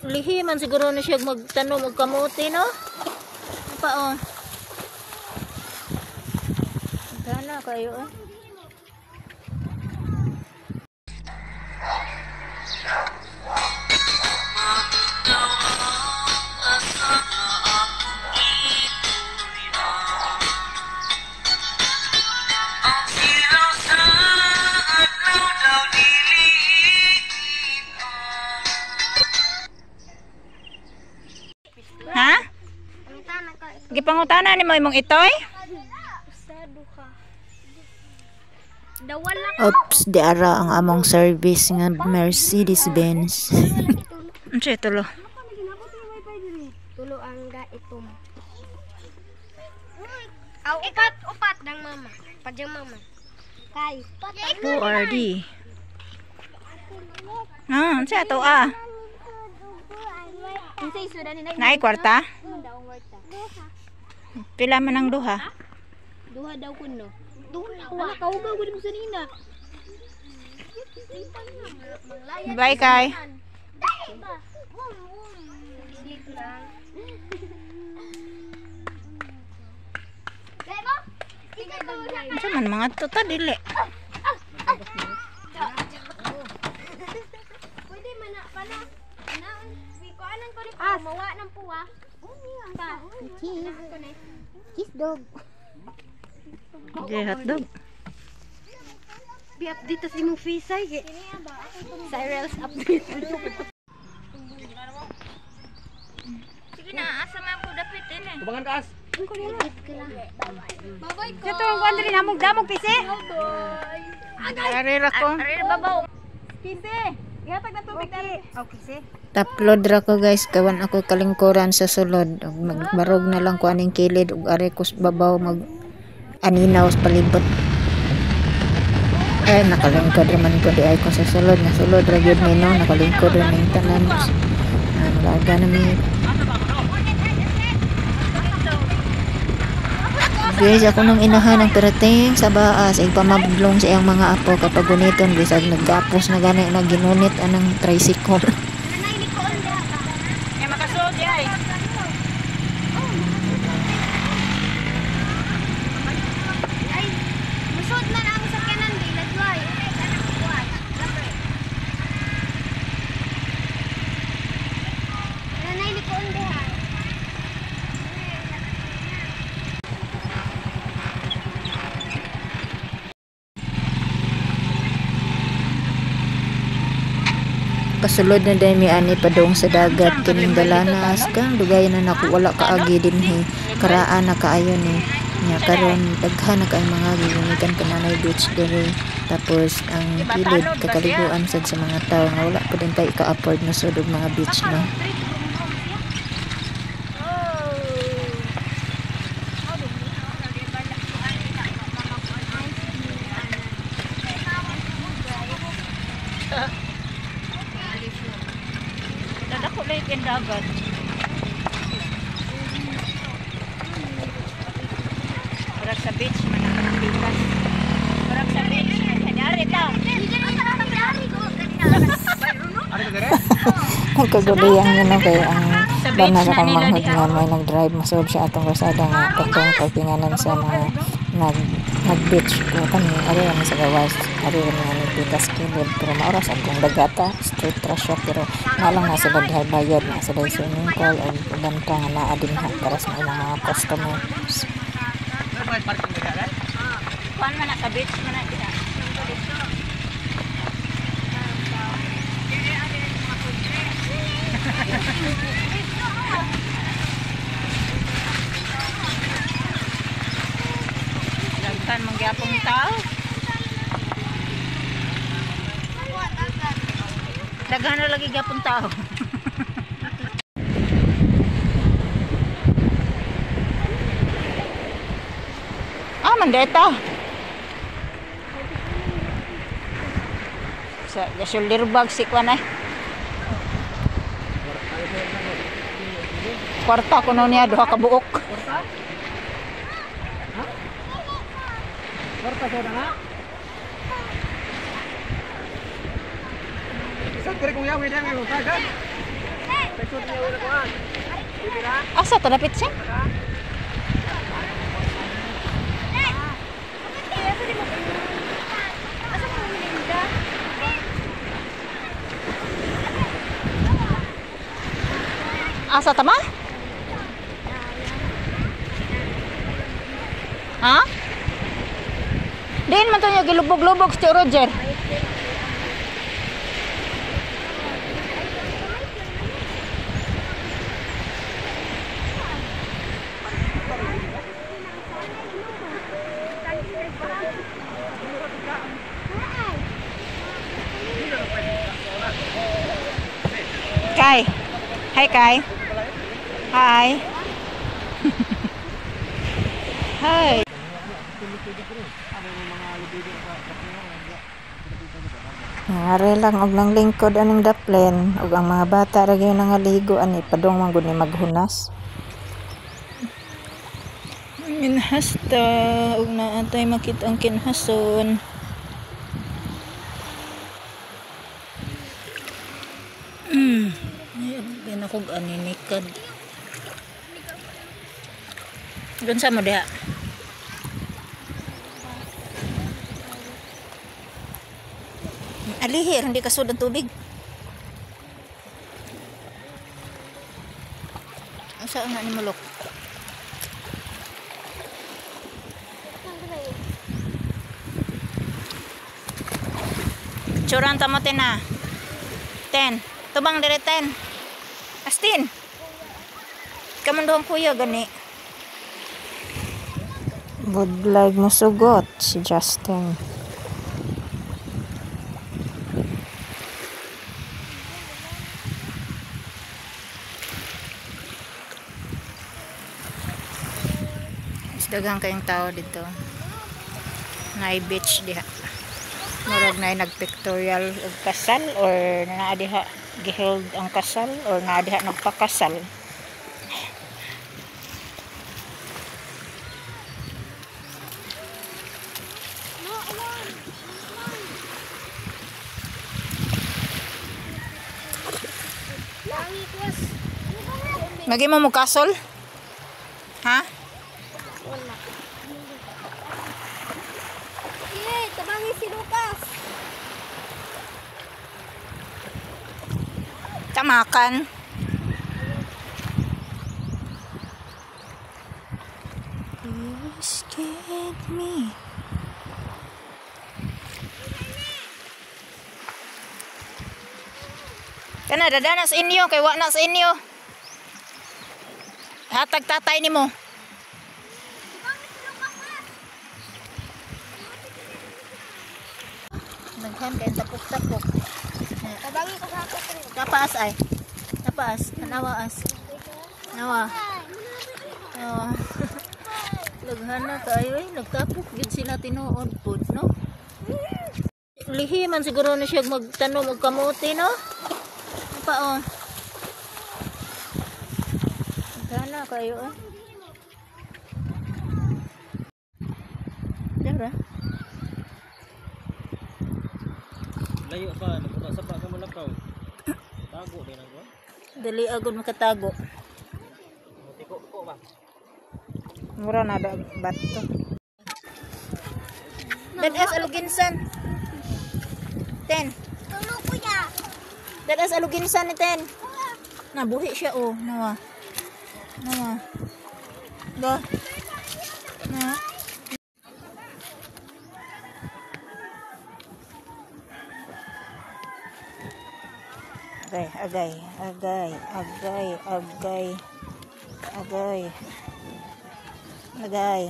Lihi man siguro na siya magtanom og kamote, no? Pa oh. Gana kayo eh. Ha? Gipangutana ni mo imong itoy? Oops, di ara ang among service nga Mercedes-Benz. Unsa tulo? Tulo ang ga itom. Aw, upat, upat dang mama. Padyang mama. Kay. Who are they? Ah, unsa to ah? Naay kwarta? Pila man ang duha? Duha daw kuno. Duha. Wala kaugaw gud mo sa nina. Bye kay. Unsa man mga tuta dili. Pwede man na pala. Na ko anan ko ni mawa ng puwa. Cheese. Cheese dog. Okay, hotdog. Bi-update tas imong face ay. Cyrel's update. Sige na, asa man ko dapit ini. Tubangan ka as. Ito ang kuan diri namog damog pisi. Ari ra ko. Ari babaw. Pisi. Gihatag na tubig dali. Okay, si. Taplod ra ko guys, kawan ako kalingkuran sa sulod. Ug magbarog na lang ko aning kilid ug ari ko sa babaw mag aninaw sa palibot. Eh, nakalingkod ra man ko di ay ko sa sulod. Nasulod ra gyud mi no, nakalingkod ra ning tanan. Ah, malaga na mi. Guys, ako nang inahan ang perating sa baas, ay pamabdlong sa iyang mga apo kapag guniton, bisag naggapos na gani na ginunit anang tricycle. Eh makasud ay. Ay, musod man ang sakyanan di lagway. Nanay likoon diha. Kasulod na dahil mi ani padung sa dagat kining dalanas kang dugay na nako wala kaagi dinhi, karaan na kaayo ni nya karon daghan na kay mga gigunikan kananay beach diri, tapos ang kilid kakaliguan sad sa mga tawo nga wala pa din tay ka-afford na sud og mga beach no. Dadako lang yung dagat. Murag sa beach man ang pikas. Murag sa beach. Kanyari ta. Kagabi ang ano kay ang Sa beach bana sa na kang nila manghod diha. nga may nag-drive masud siya atong kalsada nga katong parkinganan sa mga nag beach ko kami ari ra mi sa gawas, ari ra mi nga nagpikas kilid, pero maura sa akong dagata straight ra siya, pero nalang na sila diha bayad na sila swimming pool og uban pa nga naa dinha para sa ilang mga customers. Kuan man na sa beach man na diha. Daghan man gyapon tao. Daghan na lagi gyapon tao. Ah, mandeta. Sa shoulder bag si kwan ay. Kwarta kuno niya duha ka buok. Kwarta sa na. Isang kere kung yawi na nga kung kagan. Asa to dapit siya? Asa tama? Ha? Diin man to niya gilubog-lubog si Roger. Kai. Hi Kai. Hi. Hi. Nangari lang og nang lingkod aning daplen ug ang mga bata ra gyud nangaligo ani padung man gud ni maghunas. Minhasta ug naatay makita ang kinhason. Ay, ako aninikad. Doon sa mo diha. Alihir, hindi kasud ang tubig. Asa na ni Mulok? Tsuran ta mo, ten na. Ten. Tubang dire, ten. Astin. Kamunduhang kuya, gani. Budlag musugot si Justin. Daghang kayong tao dito. Naay beach diha. Murag naay nagpictorial og kasal or naa diha giheld ang kasal or naa diha nagpakasal. Magi mo kasol? Ha? Wala. Eh, tabangi si Lucas. Tamakan. You scared me. Kana dadana sa inyo kay wa na sa inyo. Hatag tatay nimo. Naghan kay tapok-tapok. Tabangi ko sa ako. Kapaas ay. Kapaas. Tanawa as. Nawa. Nawa. Laghan na kayo eh. Nagtapok gid sila tinuod pod, no? Lihi man siguro na siya magtanom og kamote, no? Ano pa oh. Laghan na kayo eh. Dara. Layo pa, nagpunta sa pa ka mulakaw. Tago din ako. Dali agad makatago. Tiko-tiko ba? Mura na da bato. Dadas aluginsan. Ten. Tulog ko ya. Dadas aluginsan ni ten. Nabuhi siya oh, nawa. Nawa. Ba. Na. Agay, agay, agay, agay, agay. Agay. Agay.